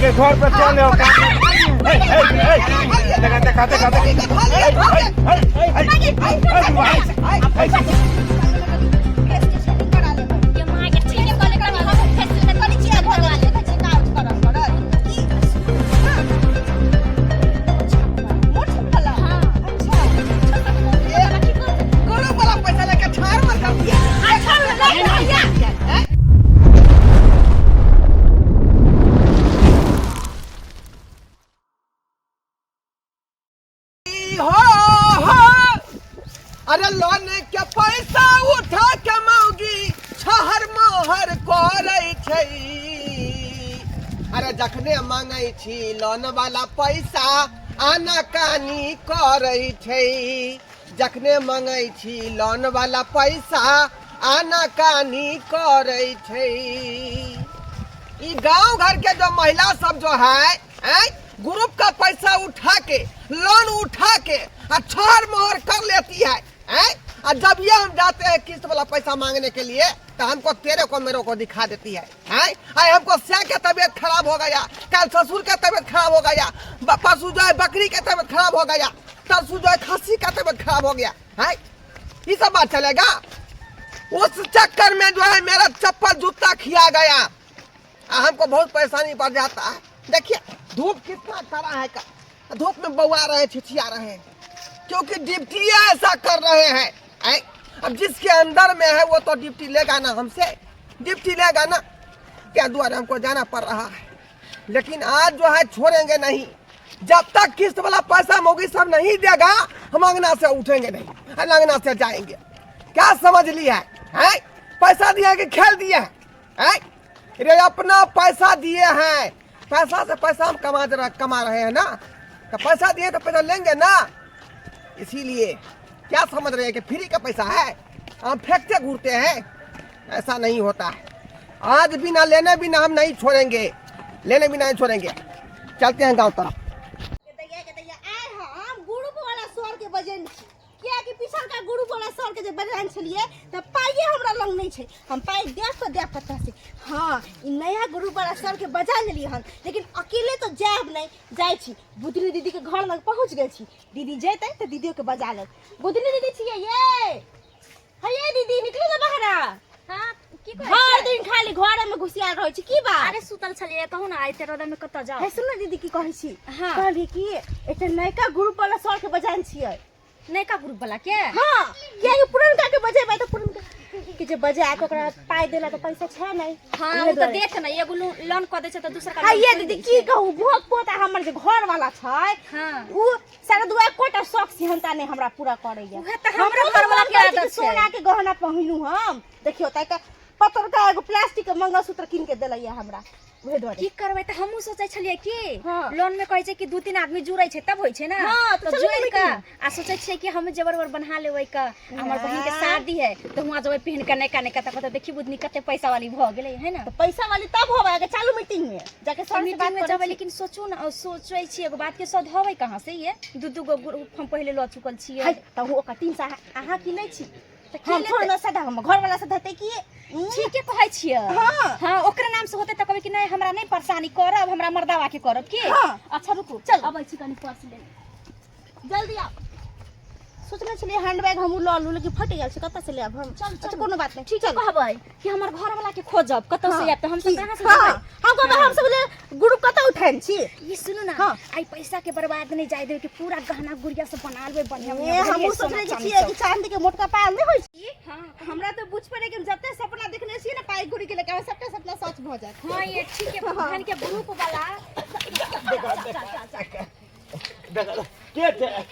के घर पर चल ले हे हे हे देखा देखा देखा देखा हे हे हे हे हे। ये माँ के ठीक है कहले कनी हम फेसियल में कनी चिया भऽ गेल देखै छियै काज करऽ पड़त की मोट छपला। हां। अच्छा, गोरू वाला पैसा लेके ठाड़ मत कर दिया। अच्छा भैया। हो हो, अरे लोन के पैसा उठा के मौगी छहर मोहर करै छै। अरे जखने मांगै छी लोन वाला पैसा, आना कानी करै छै। जखने मांगै छी लोन वाला पैसा, आना कानी करै छै। ई गांव घर के जो महिला सब जो है, हैं, ग्रुप का पैसा उठा के, लोन उठा के और छहर मोहर कर लेती है, हैं? और जब ये हम जाते हैं किस्त वाला पैसा मांगने के लिए तो हमको तेरे को मेरे को दिखा देती है, हैं? आए हमको स्या के तबीयत खराब हो गया, कल ससुर का तबीयत खराब हो गया, पशु जो है बकरी का तबीयत खराब हो गया, तरसू जो है खस्सी का तबीयत खराब हो गया है। ये सब बात चलेगा? उस चक्कर में जो है मेरा चप्पल जूता खिया गया, आ हमको बहुत परेशानी पड़ जाता है। देखिए धूप कितना कड़ा है, का धूप में बउआ रहे हैं, छिछिया रहे हैं, क्योंकि डिप्टी ऐसा कर रहे हैं। ऐ, अब जिसके अंदर में है वो तो डिप्टी लेगा ना, हमसे डिप्टी लेगा ना, क्या द्वारा हमको जाना पड़ रहा है। लेकिन आज जो है छोड़ेंगे नहीं, जब तक किस्त वाला पैसा मोगी सब नहीं देगा हम अंगना से उठेंगे नहीं, अंगना से जाएंगे। क्या समझ लिया है, हैं? पैसा दिया कि खेल दिया है, हैं? रे अपना पैसा दिए हैं, पैसा से पैसा हम कमा रहे हैं ना, तो पैसा दिए तो पैसा लेंगे ना। इसीलिए क्या समझ रहे हैं कि फ्री का पैसा है, हम फेंकते घूरते हैं? ऐसा नहीं होता है। आज बिना लेने बिना हम नहीं छोड़ेंगे, लेने बिना नहीं छोड़ेंगे। चलते हैं गांव तरफ। दैया के दैया, आइ हम ग्रुप वाला सर के बजेन छी, कियाकि पिछलका ग्रुप वाला सर के जे बजेन छलियै तऽ पाइए हमरा लग नहि छै, हम पाइ देब तऽ देब कतऽ से। हँ, ई नया ग्रुप वाला सर के बजा लेलियै हन, लेकिन अकेले तऽ जायब नहि। जाइ छी बुधनी दीदी के घर लग पहुँच गेल छी, दीदी जेतै तऽ दीदियो के बजा लेब। बुधनी दीदी छियै ये? हे दीदी, निकलू ने बाहर। हाँ, की कहै भर छियै? दिन खाली घर में घुसियाल रहै छी, की बात? अरे सुतल छलियै, कहू ने, आइ एते रौदा में कतऽ जाउ। हे सुन ने दीदी, की कहै छी? हाँ। कहली कि एकटा नयका ग्रुप वाला सर के बजान छियै। नयका ग्रुप वाला के? हाँ, कियाकि पुरनका के बजेबै तऽ पुरनका के जे बजा के ओकरा पाइ देला तऽ पैसा छै नहि। हाँ, उहे उ तऽ दुआरे। देत ने, एगो लोन कऽ दै छै तऽ दोसर का हाँ लोन ये थोड़ी दीदी, दै की छै। कहू, भोग पोता हमर जे घर वाला छै, हाँ। उ सारा दुआ एकोटा शौक सिहनता नहि हमरा पूरा करैया। उहे तऽ हमरो हमरो घरवाला मन के करै छै कि आदत छै। सोना के गहना पहिनू हम। देखियौ तऽ एकटा पतरका एगो प्लास्टिक के मंगलसूत्र कीन के देलैया हमरा, उहे दुआरे। की करबै, तऽ हमहूँ सोचै छलियै कि हाँ। लोन में कहै छै कि 2-3 आदमी जुड़ै छै तब होइ छै ना। हाँ, तऽ तऽ चलू जोड़ि ने कऽ मीटिंग। आ सोचै छियै कि हम जेवर उवर बन्हा लेबै कऽ, आ हमर बहिन के हाँ। शादी है तऽ हुआँ जेबै पहिन कऽ नयका नयका, तऽ कहतै देखी बुधनी कते पैसा वाली भऽ गेलै है ना। तऽ पैसा वाली तब होबै अगर चालू मीटिंग में जाके सर से बात मीटिंग में करै जेबै छी। लेकिन सोचू ने, सोचै छी एगो बात के सधबै कहाँ से, ये 2-2 गो ग्रुप हम पहिले लऽ चुकल छियै। है, तऽ ओकर 300 अहाँ की लै छी? तऽ की हम लेतै? थोड़े ना सदा हम घर वाला से धते की। ठीके कहै छियै। हाँ। हाँ, ओकरे नाम से होतै तऽ कहबै कि नहि हमरा नहि परेशानी करब, हमरा मर्दावा के करब की। हाँ। अच्छा रुकू, चल। अबै छी कनी पर्स ले। जल्दी आउ। सोचने छलियै हैंडबैग हमहूँ लऽ लू, लेकिन फटि गेल छै, कतऽ से लेब हम? चल, अच्छा चल। कोनो बात नहि। ठीक चल। कहबै कि हमर घर वाला के खोजब कतौ से हाँ। आयब तऽ हम सब की? कहाँ से हाँ। जेबै? हम कहबै हम सब ले ग्रुप कतऽ उठाइन छी? ई सुनू ना, हाँ। आइ पैसा के बर्बाद नहीं जाय देबै कि पूरा गहना गुड़िया सब बना लेबै बढ़िया ए, बढ़िया। हमहूँ सोना सोचने चांदी छियै सब। कि चांदी के मोटका पायल नहि होइ छै। हाँ। हमरा तऽ बुझ पड़े कि हम जते सपना देखने छियै ने पाइ गुड़ी के लेके, सबटा सपना सच भऽ जायत। हाँ ये ठीक है, धन के ग्रुप वाला। देख के छै?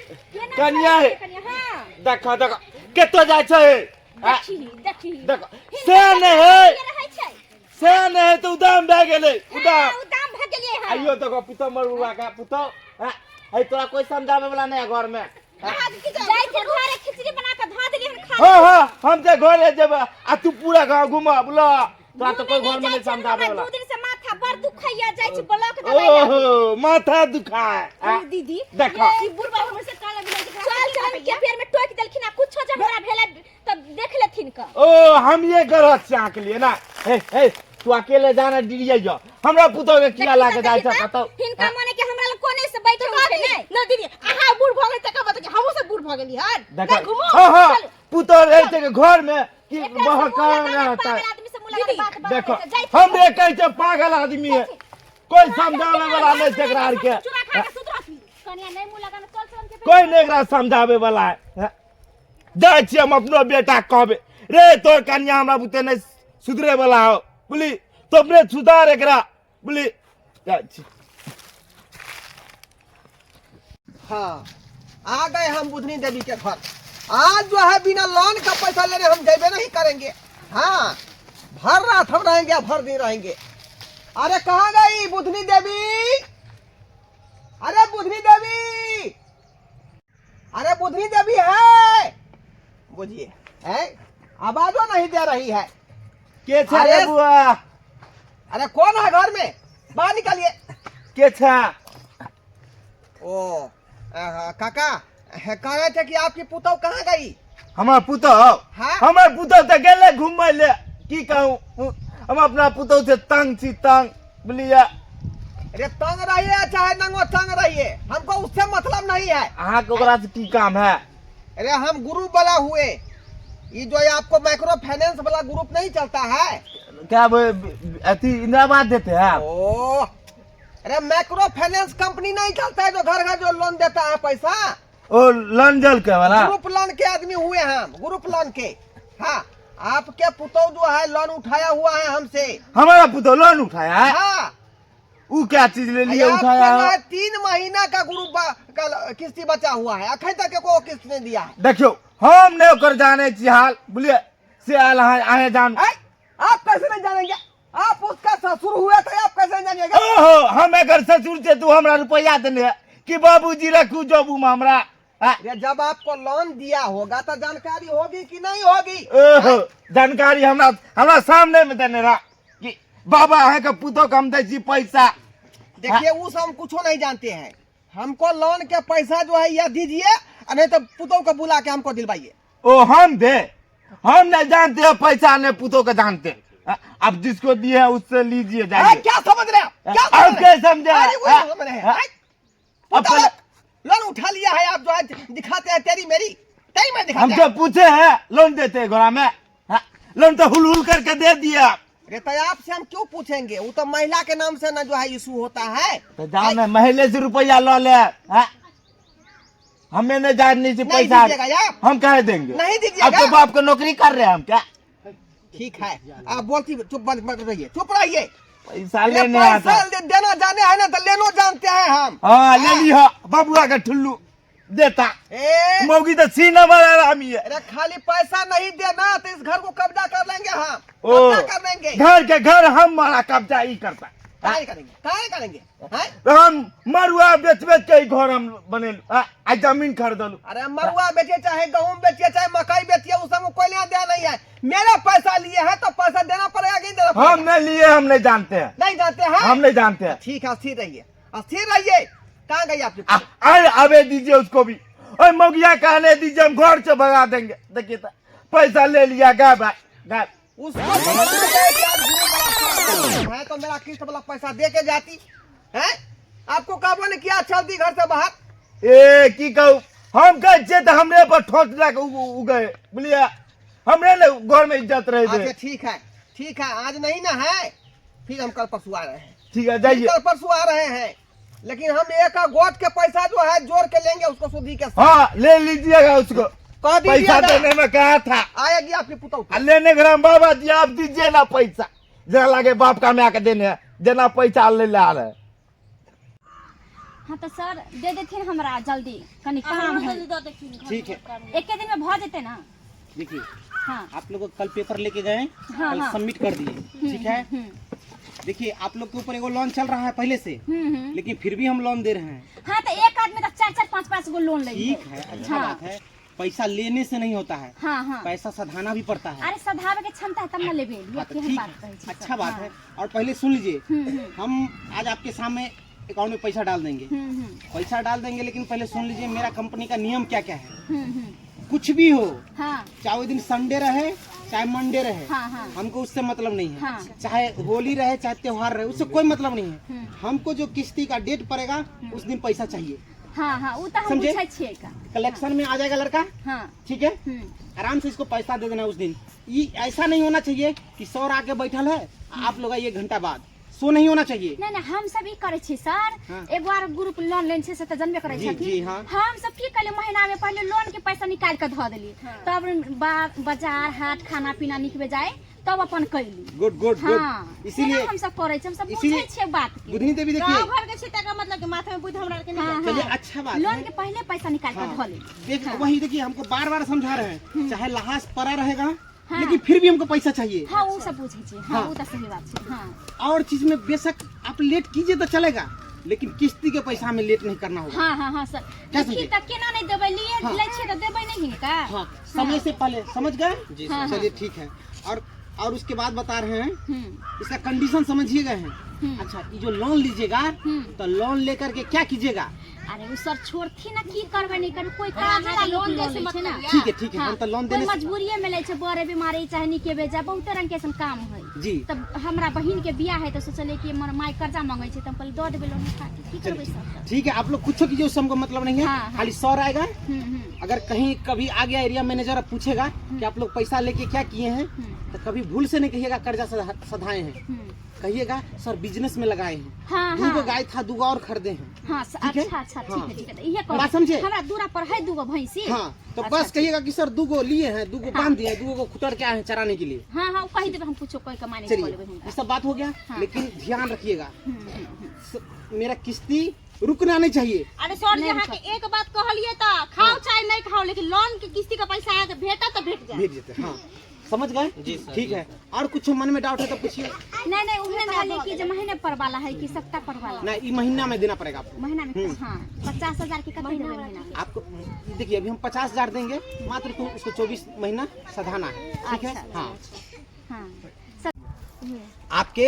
केना कनिया छै? है। कनिया, हाँ। देखो देखो कतऽ जाइ छै? आ, देखी देखी। देखो से नहि है, के रहै छै? से नहि है तऽ उदाम भए गेलै उदाम। हाँ, उदाम भऽ गेलियै हँ। आइयो देखो पुतौ मरुआ के पुतौ, हाँ, है तोरा कोई समझावे वाला नहीं है घर में। जाइ छै घरे खिचड़ी बना कऽ धऽ देलियै हन खा। हाँ हाँ, हम ते घरे जेबै आ तू पूरा गाँव घुमा बुला, तोरा तो कोई घर में नहीं समझावे वाला। 2 दिन से माथा बड़ दुखैया, जाइ छी ब्लॉक दबाइ ला। ओहो माथा दुखाए आ, दीदी देखो। ई बुढ़बा हमर से काला मिला के चल चल के पैर में टोक देलखिन आ कुछो जे हमरा भेलै तब देख लेथिन क। ओ हम ये गलत छै अहाँ के लिए ना। हे हे तू अकेले जाना डिरिया जो हमरा पुतोह के किया लाके जाइ छ कतौ। हिनका मने के हमरा लग कोने से बैठे उठे नै। ना दीदी, अहाँ बूढ़ भऽ गेल तकर बाद हमहूँ सब बूढ़ भऽ गेली हन। देखो नहीं घुमू। हां हां चलू। पुतोह रहे छै के घर में कि एकरा से बहक मुँह लगाना रहता है। पागल आदमी से मुँह लगाना दीदी, बात बात देखो करै छै। जाइ छी। हमरे कहै छै पागल आदमी है, कोई समझावे वाला नहीं छै एकरा आर के। चूड़ा खा के सुत रहती। कनिया नहीं मुँह लगाना, चल चल के। कोई नहीं एकरा समझावे वाला है। हैं? जाइ छी हम अपनो बेटा के कहबै रे तोर कन्या हमरा बुते नहीं सुधरे वाला हो, बुझली? तो अपने सुधार एकरा, बुझली? जाइ छी। हाँ आ गए हम बुधनी देवी के घर। आज जो है बिना लोन का पैसा लेने हम जेबे नहीं करेंगे। हाँ भर रात हम रहेंगे, भर दिन रहेंगे। अरे कहाँ गई बुधनी देवी? अरे बुधनी देवी, अरे बुधनी देवी है, बुझिए है आवाजो नहीं दे रही है। के छै रे अरे- बुआ? अरे कौन है घर में, बाहर निकालिए। के छै? ओ काका कह रहे थे कि आपकी पुतौ कहाँ गई? हमर पुतहु? हाँ। हमर पुतहु तऽ गेलै घुमय ले। की कहूँ, हम अपना पुतहु से तंग छी तंग, बुझलियै? अरे तंग रहिए चाहे नंगो तंग रहिए, हमको उससे मतलब नहीं है। अहाँके ओकरा से की काम है? अरे हम ग्रुप वाला हुए, ये जो ये आपको माइक्रो फाइनेंस वाला ग्रुप नहीं चलता है। क्या वो अथी इंदिराबाद देते हैं आप? ओ अरे माइक्रो फाइनेंस कंपनी नहीं चलता है जो घर घर जो लोन देता है पैसा। ओ लोन जल के वाला ग्रुप लोन के आदमी हुए हम, ग्रुप लोन के। हाँ आपके पुतौ जो है लोन उठाया हुआ है हमसे। हमारा पुतौ लोन उठाया है? हाँ। वो क्या चीज ले लिए आपको उठाया जो है? है 3 महीना का ग्रुप का किस्ती बचा हुआ है, अखन तक एको किस्त नहीं दिया है। देखियो हम नहीं ओकर जाने छी हाल, बुझलिए? से आयल अहाँ अहें जान। ऐ, आप कैसे नहीं जानेंगे? आप उसका ससुर हुए थे, आप कैसे नहीं जानिएगा? ओहो हम एकर ससुर छे, तू हमरा रुपया देने है कि बाबूजी रखू जबू में हमरा? आ? अरे जब आपको लोन दिया होगा तो जानकारी होगी कि नहीं होगी? ओहो जानकारी हमरा हमरा सामने में देने रहा कि बाबा अहाँ के पुतोह के हम दै छी पैसा। देखिए वो सब हम कुछो नहीं जानते हैं, हमको लोन के पैसा जो है यह दीजिए, नहीं तो पुतोह को बुला के हमको दिलवाइए। ओ हम दे, हम नहीं जानते हैं पैसा, नहीं पुतोह को जानते हैं। अब जिसको दिए है उससे लीजिए जाइए। क्या समझ रहे हैं? क्या आप समझ रहे हैं? क्या समझे? अरे वो हाँ? समझ रहे हैं। हाँ? हाँ? अब पहले- लोन उठा लिया है आप जो है दिखाते हैं तेरी मेरी, तेरी मेरी दिखाते हम हैं। तो पूछे हैं लोन देते हैं घोड़ा में? हाँ? लोन तो हुल हुल करके दे दिया। अरे तो आपसे हम क्यों पूछेंगे, वो तो महिला के नाम से ना जो है इशू होता है। तो जाओ ना महिले से रुपया लो ले। हाँ? हमें नहीं जाननी थी नहीं पैसा। दीजिएगा यार। हम कहे देंगे? नहीं दीजिएगा। अब तो बाप को नौकरी कर रहे हैं हम क्या? ठीक है आप बोलती चुप बंद मत रहिए, चुप रहिए। पैसा ये लेने पैसा आता। देना जाने है ना तो लेनो जानते हैं हम। हाँ ले लिया बबुआ का ठुल्लू देता। ए मौगी तो सीना वाला आरामी है। अरे खाली पैसा नहीं देना तो इस घर को कब्जा कर लेंगे हम। ओ कब्जा कर लेंगे। घर के घर हम मारा कब्जा ही करता। काहे करेंगे, काहे करेंगे? हैं? हम मरुआ बेच बेच के ही घर हम बनेलु, आ जमीन खरीदलु। अरे मरुआ बेचे चाहे गहूम बेचिए चाहे मकई बेचिए, उस सब कोई लेना देना नहीं है। मेरा पैसा लिए है तो पैसा देना पड़ेगा कि नहीं देना पड़ेगा? हम नहीं लिए, हम नहीं जानते हैं। नहीं जानते हैं? हम नहीं जानते हैं। ठीक है अस्थिर रहिए, अस्थिर रहिए। कहाँ गई आपकी? अरे आवे दीजिए उसको भी, और मौगिया कहने दीजिए, हम घर से भगा देंगे। देखिए तो, पैसा ले लिया गायब है, गायब। उसको समझ में गए कि आप गुरु वाला है तो मेरा किस्त वाला पैसा दे के जाती है। आपको काबू ने किया चल दी घर से बाहर। ए की कहू, हम कहे छियै तऽ हमरे पर ठोस लए के उगए, बुझलियै? हमरे ने घर में इज्जत रहे दे। अच्छा ठीक है, ठीक है, आज नहीं ना है, फिर हम कल परसों आ रहे हैं। ठीक है जाइए। कल परसों आ रहे हैं, लेकिन हम एक गोट के पैसा जो है जोड़ के लेंगे उसको सुधी के साथ। हाँ ले लीजिएगा उसको। कह दीजिएगा। पैसा देने में कहा था। आएगी आपकी पुतहु। आ लेने घर बाबा जी आप दीजिए ना पैसा, जरा लागे बाप का में आके देने है, देना पैसा ले ला रहे। हाँ तो सर दे देथिन हमरा जल्दी, कनी काम है। ठीक है। एके दिन में भ जेते ना। देखिए हाँ आप लोग कल पेपर लेके गए, हाँ, कल हाँ। सबमिट कर दिए, ठीक है। देखिए आप लोग के ऊपर एगो लोन चल रहा है पहले से, लेकिन फिर भी हम लोन दे रहे हैं। हाँ तो एक आदमी तो 4 4 5 5 गो लोन ले। ठीक है, अच्छा हाँ। बात है। पैसा लेने से नहीं होता है, हाँ हाँ, पैसा सधाना भी पड़ता है। अरे सधावे के क्षमता है तब ना लेबे। ये हाँ, तो केहन ठीक बात है, कहै छी अच्छा सर? बात हाँ। है। और पहले सुन लीजिए, हम आज आपके सामने अकाउंट में पैसा डाल देंगे, पैसा डाल देंगे, लेकिन पहले सुन लीजिए मेरा कंपनी का नियम क्या क्या है। कुछ भी हो, हाँ, चाहे वो दिन संडे रहे चाहे मंडे रहे, हाँ हाँ हमको उससे मतलब नहीं है। हाँ। चाहे होली रहे चाहे त्योहार रहे, उससे कोई मतलब नहीं है। हमको जो किस्ती का डेट पड़ेगा उस दिन पैसा चाहिए। हाँ हाँ, उ तऽ हम समझे? बुझै छियै का। कलेक्शन में आ जाएगा लड़का। हाँ। ठीक है। आराम से इसको पैसा दे देना उस दिन। ये ऐसा नहीं होना चाहिए कि सर आके बैठल है, आप लोग आइए एक घंटा बाद, सो नहीं होना चाहिए। नहीं नहीं, हम सब ई करै छी सर। हाँ। एगो आर ग्रुप लोन लेने छै से तऽ जनबे करै जी, छथिन। जी, हाँ। हम सब की कलियै, महीना में पहिले लोन के पैसा निकालि के धऽ देलियै, तब बाजार हाट खाना पीना निकबे जाय तब अपन कैली। Good good. हाँ, गुड। इसीलिए एना हम सब करै छी, हम सब इसीलिए- बुझै छियै बात के। बुधनी देवी देखिए, गाँव घर के छी तकर मतलब कि माथा में बुद्धि हमरा आर के नहीं। हाँ, चलिए हाँ। अच्छा बात लोन है। के पहले पैसा निकाल के हाँ। धऽ ली। देख। हाँ। वही देखिए, हमको बार बार समझा रहे हैं, चाहे लहास पड़ा रहेगा हाँ। लेकिन फिर भी हमको पैसा चाहिए। हाँ, उ सब बुझै छियै। हाँ। हाँ। उ तऽ सही बात छै। हाँ। और चीज में बेशक आप लेट कीजिए तो चलेगा, लेकिन किस्ती के पैसा हमें लेट नहीं करना होगा। हाँ हाँ हाँ सर। क्या देखी समझे? तऽ केना नहि देबै, लिए हाँ। लै छियै तऽ देबै नहि हिनका। हाँ, समय से पहले, समझ गए? जी। हाँ। चलिए ठीक है। और उसके बाद बता रहे हैं, हम्म। इसका कंडीशन समझिए गए हैं। अच्छा, ये जो लोन लीजिएगा तो लोन लेकर के क्या कीजिएगा? अरे उ सर छोड़थी ना, की करबै नहि करबै, कोई काज ला लोन लोन लै छै ना। ठीक है ठीक है। हाँ, हम तो लोन कोई देने से- मजबूरिये में लै छै, बड़े बीमारी चाहे नीके बेजा, बहुते रंग के ऐसन काम है। जी। तब हमरा बहिन के बियाह है तऽ सोचलियै कि हमर माय कर्जा मांगै छै तऽ हम कहलियै दऽ देबै लोन उठा के, की करबै सर। ठीक है, आप लोग कुछ कीजिए उससे हमको मतलब नहीं है। हाँ, हाँ। खाली सर आएगा, हम्म हम्म अगर कहीं कभी आ गया एरिया मैनेजर और पूछेगा कि आप लोग पैसा लेके क्या किए हैं, तो कभी भूल से नहीं कहिएगा कर्जा सधाए हैं। कहिएगा सर बिजनेस में लगाए हैं। हाँ दू हाँ गो गाय था, दू गो और खरीदे हैं। हाँ। ठीक है? अच्छा अच्छा, ठीक हाँ। है ठीक है, इहे बात समझे? हमरा दूरा पर है दूगो भैंसी। हाँ, तो अच्छा, बस कहिएगा कि सर दू गो लिए हैं, दू गो हाँ। बांध दिए हैं, दू गो खुतर के आए हैं चराने के लिए। हाँ हाँ, उ कहि देबै हम, कुछो कहि के माने कऽ चलिए, लेबै हुनका। ये सब बात हो गया। हाँ। लेकिन ध्यान रखिएगा, हम्म, हम्म, हम्म। मेरा किस्ती रुकना नहीं चाहिए। अरे सर जी, नहीं। अहाँके एक बात कहलियै तऽ खाओ चाहे नहीं खाओ, लेकिन लोन के किस्ती के पैसा अहाँके भेटत तऽ भेट जायत। भेज देते। हाँ, समझ गए? जी सर, ठीक जी। है। और कुछ मन में डाउट है तो पूछिए। नहीं नहीं, उहे कहलियै कि जे महीने पर वाला है कि सप्ताह पर वाला? नहीं, ये महीना में देना पड़ेगा आपको। महीना में। हाँ, 50,000 के कते देबै महीना में? आपको देखिए, अभी हम 50,000 देंगे मात्र, तो उसको 24 महीना सधाना है, ठीक है? अच्छा। हाँ। हाँ। आपके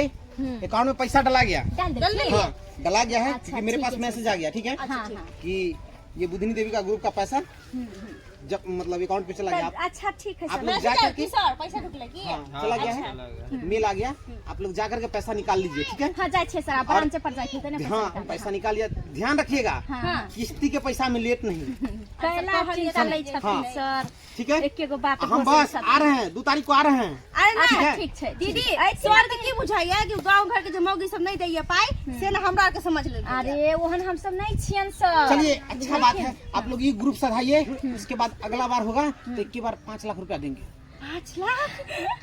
अकाउंट में पैसा डला गया। डाल दे। हाँ, डला गया है। अच्छा, क्योंकि मेरे ठीक पास है, मैसेज आ गया, ठीक है, हाँ हाँ कि ये बुधनी देवी का ग्रुप का पैसा जब मतलब अकाउंट पे चला गया। आप अच्छा, ठीक है आप सर। लोग जा करके सर, पैसा ढुकलै की? हाँ, चला गया है, मेल आ गया। आप लोग जा करके पैसा निकाल लीजिए, ठीक है? हाँ, जाइ छियै सर, आप ब्रांच पर जाइ छियै तऽ ने पैसा हाँ, निकालबै। पैसा निकाल लिया। ध्यान रखिएगा, हाँ। किस्ती के पैसा में लेट नहीं। कैला चिंता लै छथिन हाँ। सर? ठीक है। एके गो बात हम घोषै बस छथिन। आ रहे हैं, 2 तारीख को आ रहे हैं। अरे ना। अच्छा, ठीक छै। दीदी, ऐ सर के की बुझाइया कि गांव घर के जे मौगी सब नहीं दैया पाई, से ना हमरा आर के समझ लेल। अरे ओहन हम सब नहीं छियन सर। चलिए, अच्छा बात है। आप लोग ये ग्रुप सधाइए, उसके बाद अगला बार होगा तो एक बार 5 लाख रुपया देंगे। 5 लाख?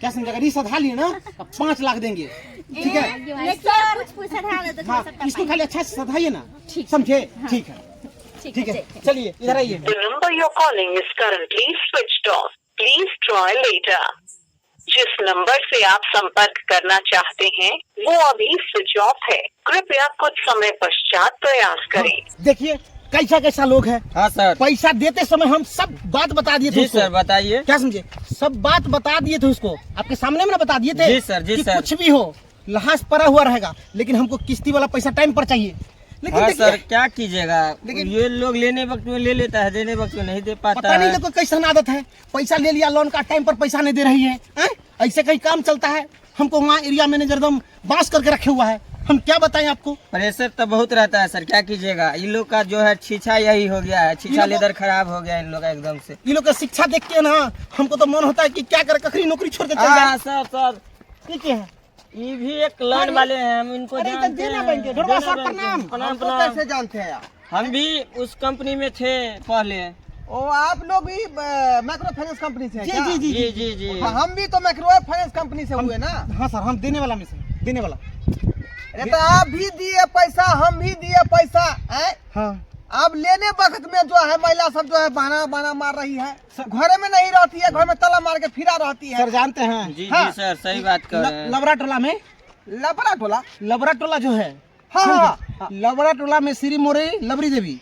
क्या समझा? अगर ये सधा लिए ना तो 5 लाख देंगे, ठीक है? लेकिन कुछ पैसा ढाल दे। हाँ, इसको खाली अच्छा से सधाइए ना। ठीक। समझे? ठीक है। ठीक। ठीक है, चलिए इधर आइए। The number you're calling is currently switched off. Please try later. जिस नंबर से आप संपर्क करना चाहते हैं वो अभी स्विच ऑफ है। कृपया कुछ समय पश्चात प्रयास करें। देखिए, कैसा कैसा लोग है। हाँ सर। पैसा देते समय हम सब बात बता दिए थे जी उसको। सर, बताइए। क्या समझे? सब बात बता दिए थे उसको, आपके सामने में ना बता दिए थे जी सर, जी कि सर। कुछ भी हो, लहास पड़ा हुआ रहेगा, लेकिन हमको किस्ती वाला पैसा टाइम पर चाहिए। लेकिन हाँ देखिए, सर, क्या कीजिएगा? लेकिन- ये लोग लेने वक्त में ले लेता है, देने वक्त में नहीं दे पाता पता नहीं है। लोग को कैसन आदत है, पैसा ले लिया लोन का, टाइम पर पैसा नहीं दे रही है, हैं? ऐसे कहीं काम चलता है? हमको वहाँ एरिया मैनेजर एकदम बांस करके रखे हुआ है, हम क्या बताएं आपको। प्रेशर तो बहुत रहता है सर, क्या कीजिएगा? इन लोग का जो है छीछा यही हो गया है, छीछा लोग- लेदर खराब हो गया इन लोग का एकदम से। ये लोग का शिक्षा देख के ना हमको तो मन होता है कि क्या करे, कखरी नौकरी छोड़ के चल हाँ जाए। Sir, sir. ये क्या है? ये भी एक लोन वाले हैं, हम इनको अरे, ये तो जानते देना हैं। बैंक है। ढोरबा देना साहब, बैंक है। प्रणाम। प्रणाम। हमको प्रणाम। कैसे जानते हैं आप? हम भी उस कंपनी में थे पहले। ओ, आप लोग भी माइक्रो फाइनेंस कंपनी से हैं जी। क्या? जी जी। जी जी जी। हाँ, हम भी तो माइक्रो फाइनेंस कंपनी से हुए ना। हाँ सर, हम देने वाला में से देने वाला। अरे, तो आप भी दिए पैसा, हम भी दिए पैसा हैं। हाँ। अब लेने वक्त में जो है महिला सब जो है बहाना बहाना मार रही है, घरे में नहीं रहती है, घर में ताला मार के फिरा रहती है। सर, जानते हैं? जी। हाँ। जी सर, सही बात कर रहे हैं। लबरा टोला में। लबड़ा टोला? लबरा टोला जो है। हाँ हाँ। लबरा टोला में श्री मोरे लबरी देवी।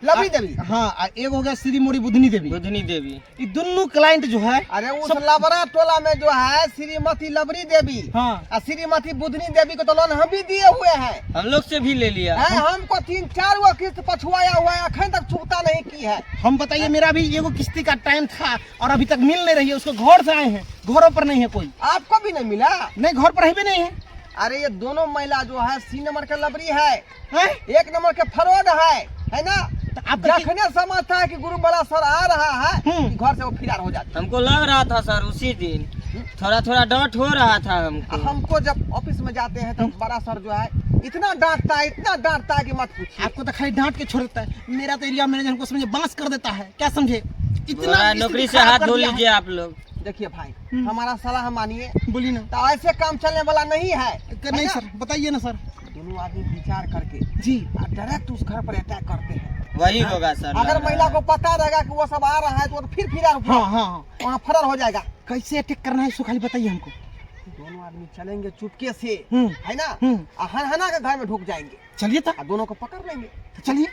लवरी देवी। हाँ, आ एगो हो गया श्री मोरी बुधनी देवी। बुधनी देवी। ये दोनों क्लाइंट जो है। अरे उस लबरा टोला में जो है श्रीमती लवरी देवी हाँ। और श्रीमती बुधनी देवी को तो लोन हम भी दिए हुए हैं। हम लोग से भी ले लिया। है, हमको 3-4 गो किस्त पछुआया हुआ है, अखन तक चुकता नहीं की है। हम बताइए, मेरा भी एगो किस्ती का टाइम था और अभी तक मिल नहीं रही है। उसको घर से आए हैं, घरों पर नहीं है कोई। आपको भी नहीं मिला? नहीं, घर पर है भी नहीं है। अरे ये दोनों महिला जो है सी नंबर के लबरी है, हैं? 1 नंबर के फरोड है, है ना? तो आप देखिए- जखने समझता है कि गुरु बड़ा सर आ रहा है कि घर से वो फिरार हो जाता हमको लग रहा था सर उसी दिन थोड़ा थोड़ा डांट हो रहा था है। हमको। हमको जब ऑफिस में जाते हैं तो बड़ा सर जो है इतना डांटता है, इतना डांटता है कि मत पूछिए। आपको तो खाली डांट के छोड़ देता है। मेरा तो एरिया मैनेजर हमको समझे बांस कर देता है। क्या समझे, बोला, इतना स्थिति नौकरी से खराब हाथ कर धो दिया है। लीजिए आप लोग। देखिए भाई, हमारा सलाह मानिए। बोलिए ना। तो ऐसे काम चलने वाला नहीं है। है नहीं ना? सर, बताइए ना सर। दोनों आदमी विचार करके जी डायरेक्ट उस घर पर अटैक करते हैं। वही होगा सर। अगर महिला को पता रहेगा कि वो सब आ रहा है तो वो तो फिर फिरार हाँ हाँ हाँ वहाँ फरार हो जाएगा। कैसे अटैक करना है इसको खाली बताइए हमको। दोनों आदमी चलेंगे चुपके से, है ना, हम्म। और हनहना के घर में ढुक जाएंगे। चलिए तो। और दोनों को पकड़ लेंगे। तो चलिए।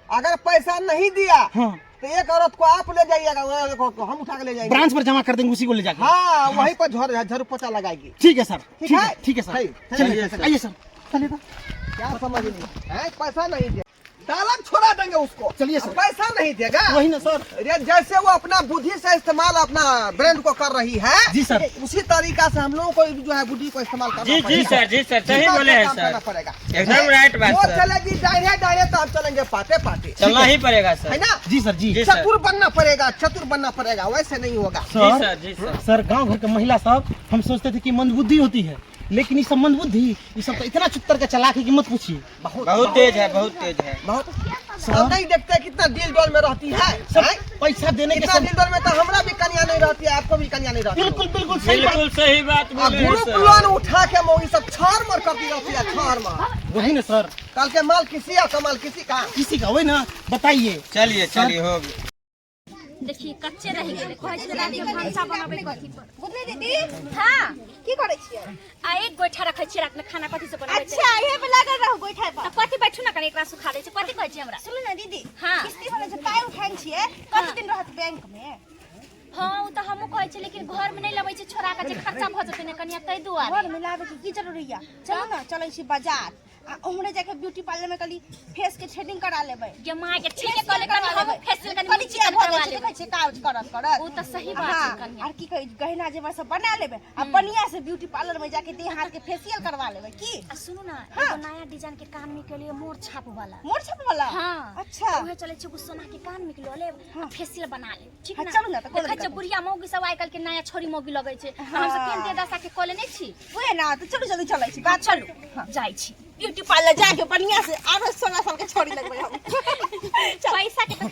अगर पैसा नहीं दिया हाँ। तो एक औरत को आप ले जाइएगा, एक औरत को हम उठा के ले जाएंगे। ब्रांच पर जमा कर देंगे उसी को ले जाके। हाँ, वहीं पर झाड़ू पोछा लगाएगी। ठीक है सर, ठीक ठीक है, है? ठीक है सर। चलिए, चलिए चलिए। आइए सर, चलिए तो। क्या समझ नहीं है, पैसा नहीं दे तालाब छोड़ा देंगे उसको। चलिए सर। पैसा नहीं देगा वही ना सर। अरे जैसे वो अपना बुद्धि से इस्तेमाल अपना ब्रांड को कर रही है, जी सर। उसी तरीका से हम लोगों को जो है बुद्धि को इस्तेमाल करना जी जी पड़ेगा। सर, जी सर, सही दिमाग बोले से हैं काम करना सर। पड़ेगा। एकदम राइट बात वो सर। चलेगी दाहिने दाहिने तो हम चलेंगे पाते पाते। चलना ही पड़ेगा सर। है ना? जी सर, जी। जी सर। चतुर बनना पड़ेगा, चतुर बनना पड़ेगा, वैसे नहीं होगा। जी सर, सर, जी सर। सर गांव घर के महिला सब हम सोचते थे कि मंदबुद्धि होती है, लेकिन ये सब मंदबुद्धि, ये सब तो इतना चुत्तर का चलाक है कि मत पूछिए। बहुत तेज है, बहुत तेज है। बहुत हम नहीं देखते कितना दिल डोल में रहती है। सब हैं? पैसा देने के कितना सब दिल डोल में तो हमरा भी कन्या नहीं रहती है, आपको भी कन्या नहीं रहती। बिल्कुल बिल्कुल सही बात। बिल्कुल सही बात आ बोले हैं ग्रुप सर। लोन उठा के मौगी सब छाड़ मार करती रहती है, छाड़ मार। वही ना सर। कल के माल किसी और कमाल किसी का। किसी का वही ना, बताइए। चलिए चलिए हो गया। देखिए कच्चे रहि गेलै, कहै छै राति में भनसा बनाबै कथी पर। बुधनी दीदी। हाँ। की करै छियै? आ एक गोइठा रखै छियै रात में खाना कथी से बनबै छै। अच्छा, इहे पे लागल रहू गोइठा पर। तऽ कथी बैठू ना कनी, एकरा सुखा दै छै। कथी कहै छै हमरा? सुनू ना दीदी। हाँ। किस्ती वाला जे पाइ उठाइन छियै, कते दिन रहत बैंक में? हाँ, ओ तऽ हमहूँ कहै छियै, लेकिन घर में नहि लबै छै छोड़ा के, जे खर्चा भऽ जेतै ने कनिया, ताहि दुआरे। घर में लाबै के की जरूरी या? चलू ना, चलै छी बाजार आ उम्हरे जाके ब्यूटी पार्लर में कली फेस के थ्रेडिंग करा लेबै। गे माय के, ठीके कहले, कनी हमहूँ फेसियल कनी कनी मुँह चिकन चिकन भऽ करवा जाइ छै, लेबै। देखै छियै काज करत करत। ओ तऽ सही बात छै हाँ, कनिया। आर की कहै, गहना जेवर सब बना लेबै आ बढ़िया से ब्यूटी पार्लर में जाके देह हाथ के फेशियल करवा लेबै की। आ सुनू ना, हाँ। एगो नया डिजाइन के कान में के लिए मोर छाप वाला। मोर छाप वाला? हाँ। अच्छा। उहे चलै छै, एगो सोना के कान में के लऽ लेब आ फेशियल बना लेब, ठीक हाँ, ना? चलू ना, तऽ कोनो देखै छियै दिक्कत बुढ़िया मौगी सब आइ काल्हि के नया छोरी मौगी लगै छै। हम सब केहन दशा के कऽ लेने छी। उहे ना, तऽ चलू जल्दी चलै छी। हाँ, चलू जाइ छी ब्यूटी पार्लर जाके बढ़िया से आरो 16 साल के छोड़ी लगबै हम। पैसा के तऽ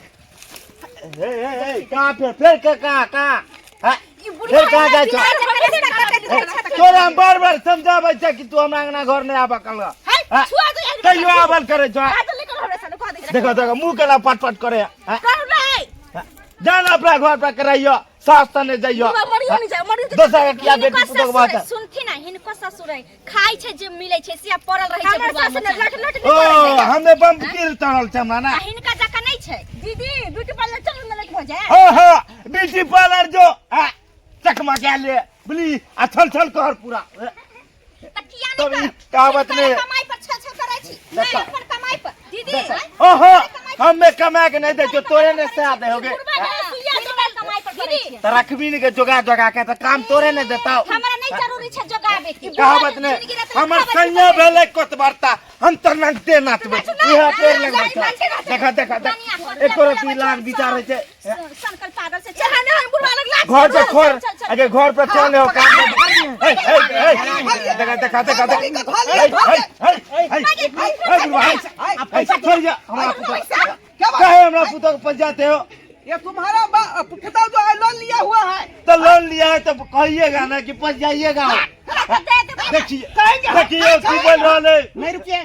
ए ए ए, कहाँ फिर फिर के कहाँ कहाँ हाँ? ई बुढ़िया फिर कहाँ जाइ छौ? छौ? तोरा हम बार बार समझाबै छै कि तू हमरा अंगना घर नहीं आबऽ कल। है, छुआ दे यार। तैयो आबल करे छौ। हाथ लेकर हमरा सामने कह दे। देखो देखो मुंह केना पट पट करे। हाँ? करू नहीं। जा ना अपना घर पर कराइयो, सास तने जाइयो। बुढ़वा मरियो नहीं जाए, मरियो तो दोसर के किया बेटी हिनको पुतोह ससुर बात। है, सुनथिन ना, हिनको ससुर है, खाइ छै जे मिलै छै से पड़ल रहै छै हमर बुढ़वा सास ने मचान। लट लट ओ नहीं करै छै। हमे बम कील तड़ल छै हमरा ना। आ हिनका जकाँ नहि छै। दीदी ब्यूटी पार्लर चलू ना, लेट भऽ जाए। हो हो ब्यूटी पार्लर जो आ, चकमा के ले बुली आ छल छल कर पूरा। तऽ किया तब नहि ई करब? कहावत हिनकर ने कमाइ पर छल छल करै छी, नहि देखा। अपन कमाइ पर। दीदी ओहो हमे कमा के नहीं दै छौ, तोरे ने से दे होगे। बुढ़वा के सुइया हिनकर कमाइ पर करै छियै। त रखबी ने के जोगा जोगा के त काम तोरे ने देता। हमरा नहि जरूरी छै जोगाबे के। कहावत ने जिनगी रहतै हमर खाबै छी। सैया भेलै कोतबरता, हम त नगदे नाचबै, इहे पेड़ लगबै छै। देखा देखा देख, एको रत्ती लाग विचार होइ छै। सनकल पागल से चल ना, हम बुढ़वा लग लाग। घर पर खोर अगे घर पर चल हो काम। ए ए ए, देखा देखा देखा देख, ए ए ए ए ए बुढ़वा, ए छोड़ जा हमरा पुतोह। क्या बात? काहे हमरा पुतोह के पंचायत हो? ये तुम्हारा पुतोह जो है लोन लिया हुआ है। तो लोन लिया है तो कहिएगा ना कि पच जाइएगा। देखिए देखिए की बोल रहा है। नहीं रुकिए।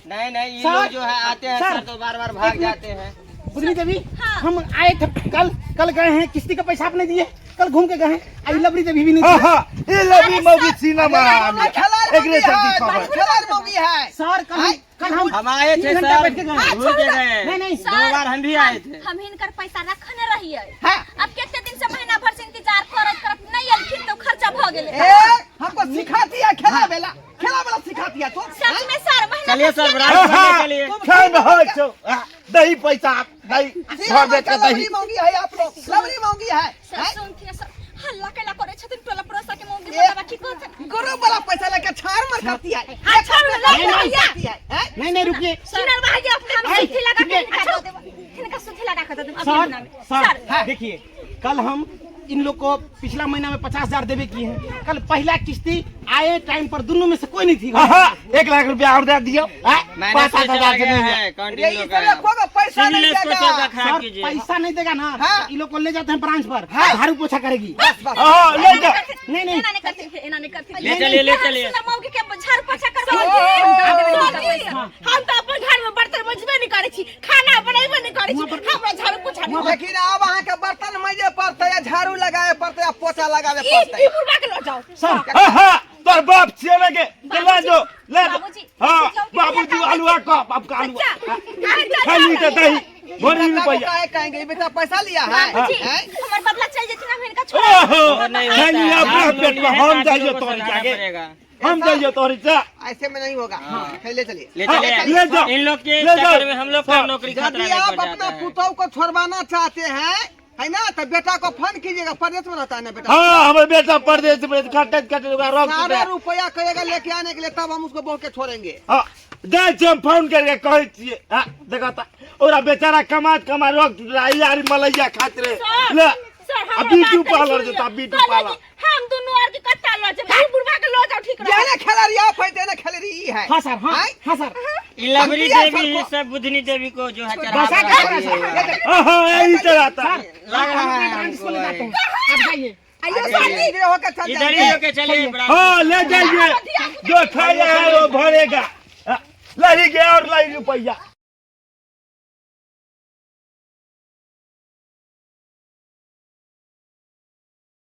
नहीं नहीं, ये सर, लोग जो है आते हैं सर, सर तो बार बार भाग जाते हैं। बुधनी देवी, हम आए थे कल, कल गए हैं, किस्ती का पैसा आपने दिए, कल घूम के गए हैं, आई लवरी देवी भी नहीं हाँ थी। हाँ, ये लवी मौगी सीना मारा खिलाड़ एकरे मौगी चलती है, खबर। खिलाड़ मौगी है। सर कल कल हम हम आए तीन थे घंटा सर, बैठ के गए। भूल के गए। नहीं नहीं दो बार हम भी आए थे। हम हिनकर पैसा रखने रहिए। हाँ। अब कितने दिन से महीना भर से इंतजार करत करत नहीं एलखिन तो खर्चा भ गेलै। ए, हमको सिखा दिया खेला बेला, खेला बेला सिखा दिया तो। सच में सर महीना चलिए भर सर से ब्रांच खोलने के लिए। खाए में हो छौ। दही पैसा दही घर बेच के दही। लवरी मांगी है आप लोग, लवरी मांगी है। सर सुनथिन सर, हल्ला कैला करे छथिन टोला पड़ोसा के मौगी ए, बताबा की कहथिन। गुरु वाला पैसा लेके छाड़ मार करती है। आ छोड़ नहीं, नहीं। करती है, हैं? नहीं नहीं रुकिए। सुनल भाई अपने हम ऐ, सुथी लगा के रुकिए। हिनका दऽ देब, हिनका सुथी लगा के दऽ देब अभी सर महीना में। सर देखिए, कल हम इन लोग को पिछला महीना में 50,000 देवे किए हैं। कल पहला किस्ती आए टाइम पर दोनों में से कोई नहीं थी। 1 लाख रुपया और दे दियो। मैंने 5-7 हजार से चला गया नहीं है, ये काउंटिंग लोग इसलिए का। कोई पैसा नहीं सिविल स्कोर देगा। का खराब सर कीजिए। पैसा नहीं देगा ना, हाँ। इन लोग को ले जाते हैं ब्रांच पर, हाँ। झाड़ू पोछा करेगी। बस बस। हाँ, ले जा। नहीं नहीं एना नहीं करथिन, एना नहीं करथिन। ले चलिए, ले चलिए। सुनर मौगी के झाड़ू पोछा करबा। हम तो अपन घर में बर्तन मजबे नहीं करै छी, खाना बनेबे नहीं करै छी, हमरा झाड़ू पोछा नहीं। लेकिन अब अहाँ के बर्तन मजे पड़ते या झाड़ू लगावे पड़ते या पोछा लगावे ई पड़ते। ई बुढ़बा के लऽ जाओ। सर हाँ, तोर बाप छियै ने के, तो ले जो, ले जो। बाबूजी, हाँ, बाबूजी, बाबूजी आलुआ का बाप का आलुआ। अच्छा, खाली तो दही भरी बेटा को रुपया। काहे कहेंगे, ये बेटा पैसा लिया है। बाबूजी हैं? हमर बदला चल जेथिन, हम हिनका छोड़ ओहो, वो नहीं होता खाली है। अपना आप लोग पेट में लिए हम हैं, जाइए आप लोगों को तोरी सजाना जाके। पड़ेगा। हम जाइए तोरी जा। ऐसे में नहीं होगा। ले चलिए, ले हाँ, चलिए। ले जाओ। इन लोग के ले जाओ। चक्कर में हम लोग का नौकरी खतरा यदि में आप पड़ अपना जाता है। पुतोह को छोड़वाना चाहते हैं, है ना, तो बेटा को फोन कीजिएगा, परदेश में रहता है ना बेटा। हाँ, हमारे बेटा परदेश में खटे खटे रोक सारा रुपया कहेगा लेके आने के लिए, तब हम उसको बोल के छोड़ेंगे। हाँ, जाइ छी हम फोन करके कहै छियै। हाँ, देखो त ओकरा बेचारा कमा कमा रोक टूटला यार मलैया खात रे। ले सर, आ हमरा ब्यूटी बात कनी पार्लर सुनियौ। जेता, ब्यूटी कहलियै पार्लर। कि हम दुनू आर के कत्ता लऽ जेबै, ई बुढ़बा के लऽ जाउ ठीक रहत। जेने खेला रही आप है, तेने खेल रही ई है। हाँ सर, हाँ आय? हाँ सर। ई लवरी हम देवी सर ही को- सब बुधनी देवी को जो है बसा चढ़ा के रहा रखा है। सर। हाँ हाँ, यही चलाता। लग रहा हम है अपने ब्रांच को हमको ले जाते भाई। हैं, आप जाइए। आइयो अरे, सर जी, इधर होकर चल इधर ही जाएंगे। होके चलिए ब्रांच। हाँ, ले जाइए, जो खाया है वो भरेगा। हाँ, लही गया और लाई रुपया।